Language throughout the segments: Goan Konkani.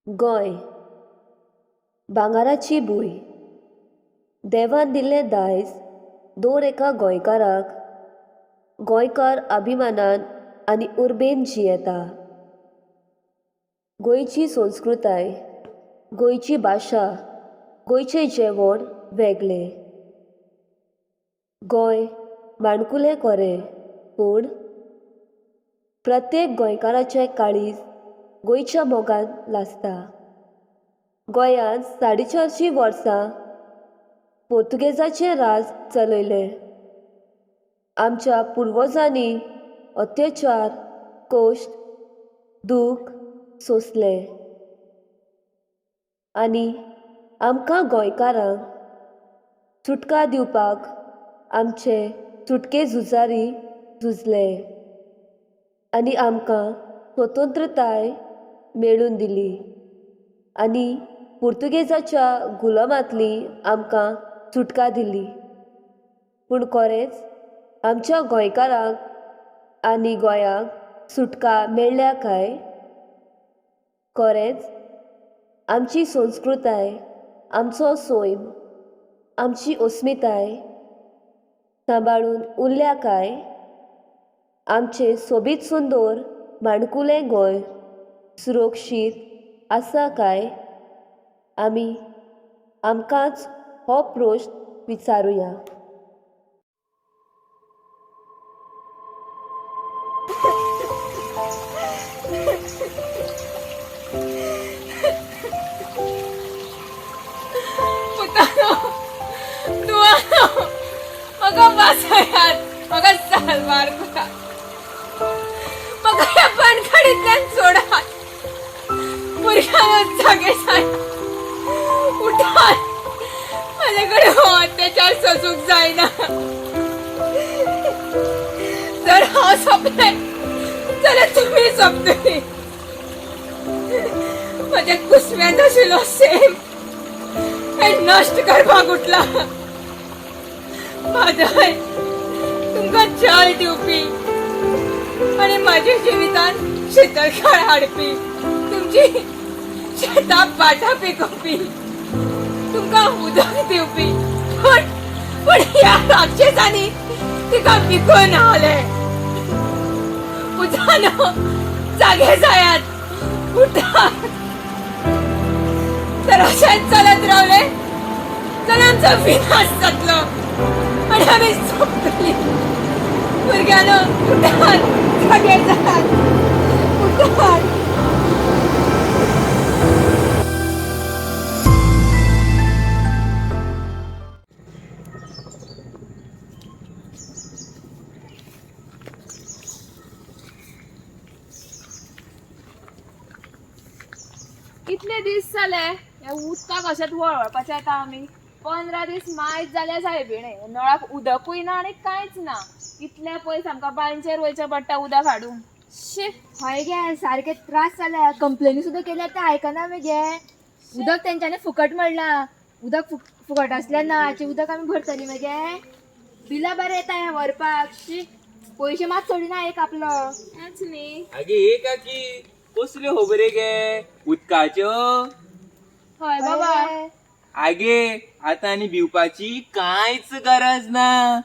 गोंय भांगराची भूंय, देवान दिल्लें दायज दर एका गोंयकाराक गोंयकार अभिमानान आनी उर्बेन जियेता. गोंयची संस्कृताय, गोंयची भाशा, गोंयचें जेवण वेगळें. गोंय माणकुलें कोरें, पूण प्रत्येक गोंयकाराचें काळीज गोंयच्या मोगान लासता. गोंयांत 450 वर्सां पोर्तुगेजाचें राज चलयलें. आमच्या पुर्वजांनी अत्याचार, कश्ट, दूख सोंसलें आनी आमकां गोंयकारांक सुटका दिवपाक आमचे सुटके झुजारी झुजले आनी आमकां स्वतंत्रताय मेळून दिली आनी पुर्तुगेजाच्या गुलामांतली आमकां सुटका दिली. पूण खरेंच आमच्या गोंयकारांक आनी गोंयांक सुटका मेळ्ळ्या काय? खरेंच आमची संस्कृताय, आमचो सैम, आमची अस्मिताय सांबाळून उरल्या काय? आमचें सोबीत सुंदर माणकुलें गोंय सुरक्षीत आसा काय? आमी आमकांच हो प्रश्न विचारुया. पुतानो, तुवानो, म्हाका वाचयात, म्हाका साल्वार करात, म्हाका ह्या बनखडींतल्यान सोडात. भुरग्यांनो, जागे जायात, उठात, म्हाजे कडेन हो अत्याचार सोसूंक जायना. जर हांव सोंपलें जाल्यार तुमी सोंपतली. म्हज्या कुसव्यांत आशिल्लो सेम हे नश्ट करपाक उठला. म्हादय, तुमकां जल दिवपी आनी म्हाज्या जिवितांत शितळकाय हाडपी, तुमची शेतां भाटां पिकोवपी, तुमकां उदक दिवपी, पूण पूण ह्या राक्षसांनी तिका विकून हाले. पुतानो, जागे जायात, उठात. तर अशेंच चलत रावले जाल्यार आमचो विनाश जातलो आनी आमी सोंपतली. भुरग्यांनो, उठात, जागे जायात, उठात. कितले दीस जाले ह्या उदकाक अशेंच वळवळपाचें आतां आमी. 15 दीस मायज जाल्या सायबिणे, नळाक उदकूय ना आनी कांयच ना. इतले पयस आमकां बांयचेर वयचें पडटा उदक हाडूंक. शी, हय गे, सारके त्रास जाल्या. कंप्लेनी सुद्दां केल्यार ते आयकना मगे. उदक तेंच्यांनी फुकट म्हणलां. उदक फुकट आसल्यार नळाचें उदक आमी भरतली मगे. बिलां बरें येता हें व्हरपाक. शी, पयशे मात सोडिना एक आपलो. तेंच न्ही. आगे हे काकी, कसल्यो खबरी गे उदकाच्यो? हय बाबा. आगे आतां आनी भिवपाची कांयच गरज ना.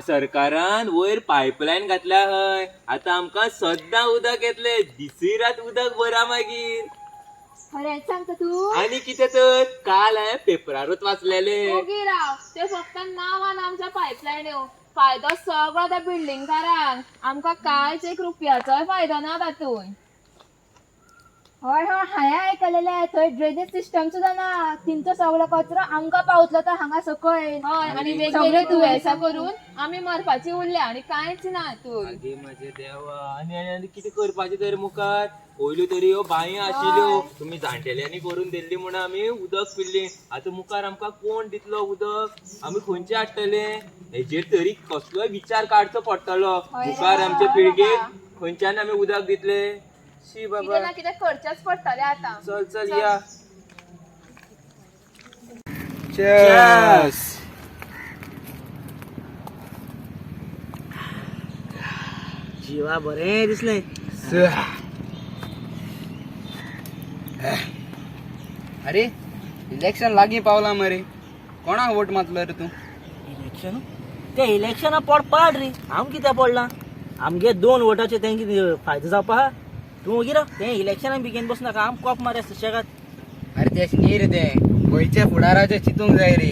सरकारान वयर पायपलायन घातल्या हय. आतां आमकां सद्दां उदक येतलें, दिसूय रात उदक भरा मागीर. खरेंच सांगता तूं? आनी कितें तर, काल हांवें पेपरारूच वाचलेलें. ओगी राव, ते फक्त नांवान आमच्या पायपलायन्यो, फायदो सगळो त्या बिल्डिंगकारांक. आमकां कांयच एक रुपयाचोय फायदो ना तातूंत. हय हय, हांवें आयकलेलें थंय ड्रेनेज सिस्टम सुद्दां ना. तेंचो सगळो कचरो आमकां पावतलो तो हांगा सकयल. हय, आनी सगळे वेगवेगळी दुयेंसां दुयेंसां करून आमी मरपाची उरल्या आनी कांयच ना हातूंत. आगे म्हजे देवा, आनी आनी आनी कितें करपाचें तर मुखार? पयल्यो तरी ह्यो बांयो आशिल्ल्यो, तुमी जाणटेल्यांनी करून दिल्ली म्हूण आमी उदक पिल्ली. आतां मुखार आमकां कोण दितलो उदक? आमी खंयचें हाडटले? हेजेर तरी कसलोय विचार काडचो पडटलो. मुखार आमचे पिळगेक खंयच्यान आमी उदक दितले? शी बाबा, कितें ना कितें करचेंच पडटलें आतां. चल चल या. Cheers! जिवा बरें दिसलें. अरे इलेक्शन लागीं पावलां मरे, कोणाक वोट मारतलो रे तूं? इलेक्शन ते इलेक्शना पोड पाड रे, आम कित्याक पडला? आमगे दोन वोटाचे तेंगे कितें फायदो जावपा आहा? तूं वगी राव, तें इलेक्शनाक बेगीन बसनाका, आम कोप मारया सुशेगाद. अरे तेश न्ही रे, तें गोंयच्या फुडाराचें चिंतूंक जाय रे.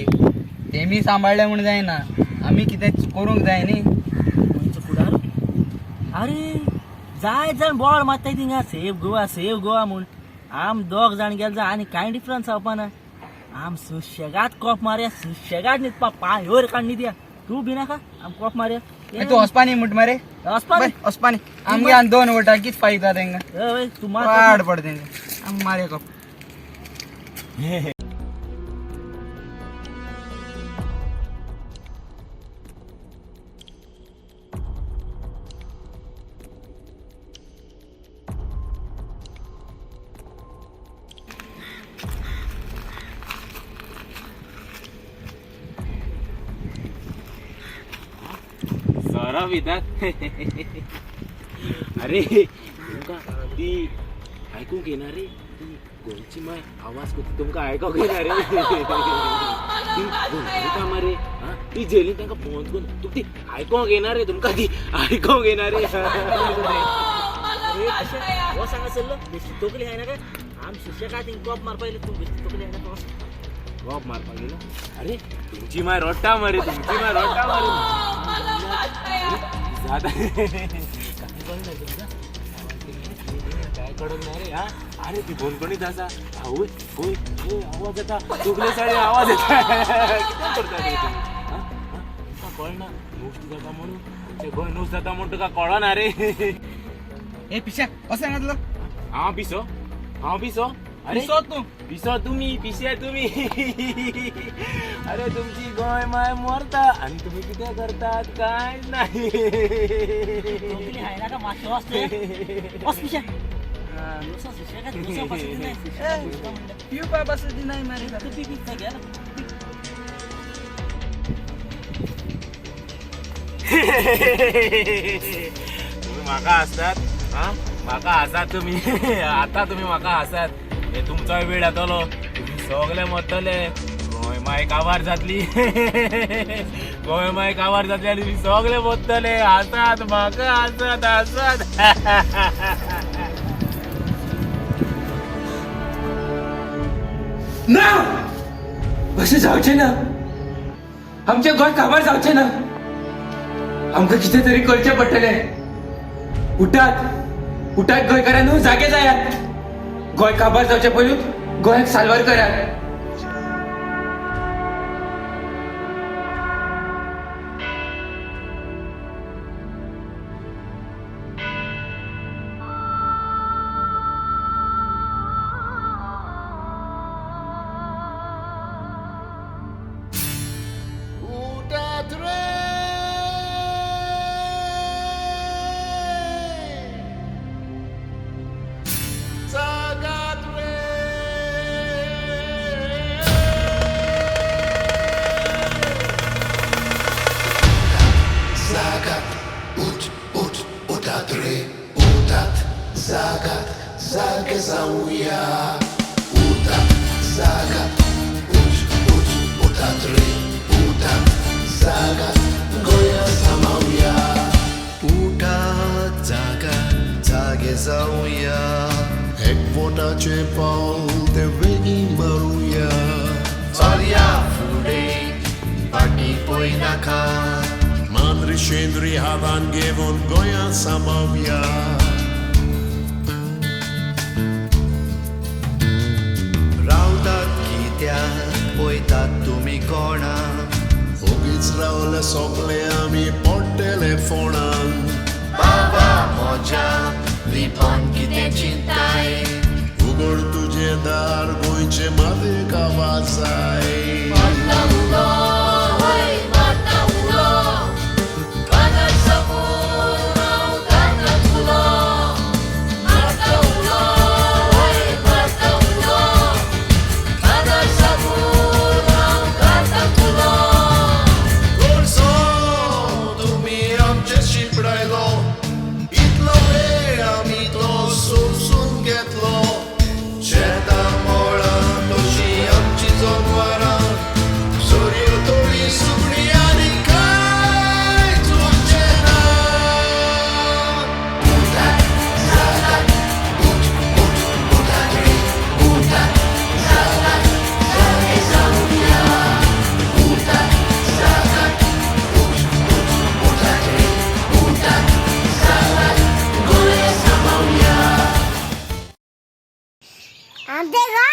तेमी सांबाळ्ळें म्हूण जायना, आमी कितें करूंक जाय न्ही. गोंयचो फुडार? अरे जाय जाण बोवाळ मारताय थिंगा, सेव गोवा सेव गोवा म्हूण. आम दोग जाण गेले जाल्यार आनी कांय डिफरन्स जावपा ना. आम सुशेगाद कोप मारया, सुशेगाद न्हिदपा, पांय वयर काड न्हिदया. तूं भिनाका, आम कोप मारया. तूं वचपा न्ही म्हूट मरे? वचपा न्ही. वचपा न्ही. आमगे आनी दोन वोटां कितें फायदा तेंकां? हय, तूं मार. पाड पड तेंकां, आम मारया कोप. सोरो पितात. अरे तुमकां ती आयकूंक येना रे, ती गोंयची माय आवाज करता, तुमकां आयकोंक येना रे? ती गोंयता मरे, आं, ती जेलीन तांकां फोन करून तुका ती आयकोंक येना रे? तुमकां ती आयकोंक येना रे? अरे अशें हो सांगा चल्लो बेश्टी तकली हाय ना काय? आम सुशेगाद हिंग कोप मारपा येयले, तूं बेश्टी तकली हाय ना कोप. कोप मारपाक गेलो. अरे तुमची माय रोडटा मरे, तुमची माय रोडटा मरे. जाता काय कळना तुमकां? काय कळूंक ना रे? हा, अरे ती बंदखणीत आसा. आवय वय वय, आवाज येता सगळे साडे, आवाज येता. कितें करता रे तुमी? हा? हा? तुमकां कळना नुस्तें जाता म्हणून आमचें गोंय नुस्तें जाता म्हूण तुका कळना रे? ए पिश्या, अशें घातलो. हांव पिसो? हांव पिसो? अरे पिसो तूं. पिसो तुमी, पिशे तुमी. अरे तुमची गोंय माय मरता आनी तुमी कितें करतात? कांय नाही. तकली हाय ना काय? मातशें वच तुवें, वच पिश्या. नुस्तें सुशेगाद नुस्तें पासून दिनाय, सुशेगाद नुस्तें म्हणटा. पिवपा पासून दिनाय मरे. तूं पी पी, घे ना. तुम्ही म्हाका हासतात? हा, म्हाका हासात तुमी. आतां तुमी म्हाका हासात. हे तुमचोय वेळ येतलो, तुमी सगळे मरतले. गोंय माय काबार जातली, गोंय माय काबार जातली आनी तुमी सगळे मरतले. हासात म्हाका, हासात हासात. ना, अशें जावचें ना. आमचें गोंय काबार जावचें ना. आमकां कितें तरी करचें पडटलें. उठात, उठात गोंयकारांनो, जागे जायात. गोंय काबार जावचे पयलीं गोंयाक साल्वार करात. उठात रे, जागात रे. जागात, उठ उठ, उठात रे, उठात, जागात, जागे जावया. उठात, जागात, उठ उठ, उठात रे, उठात, जागात, गोंया सांबाळुया. उठात, जागा, जागे जावया. एकवटाचें पावल तें बेगीन मारुया. चलया फुडें, फाटीं पळयनाका. मांद्री शेंद्री हातान घेवन गोंया सांबाळुया. रावतात कित्याक, पळयतात तुमी कोणा? ओगीच रावले सोंपले, आमी पडटले फोणान. बाबा म्हज्या, लिपोन कितें चिंताय? उगड तुजें दार, गोंयचे मातयेक आवाज जाय. मारता उलो, हय मारता उलो, कानार साकून हांव घालता उलो. मारता उलो, हय मारता उलो, कानार साकून हांव घालता उलो. गोडसो तुमी आमचे शिपडायलो, इतलो वेळ आमी तो सोसून घेतलो. शेतां मळां तशी आमचे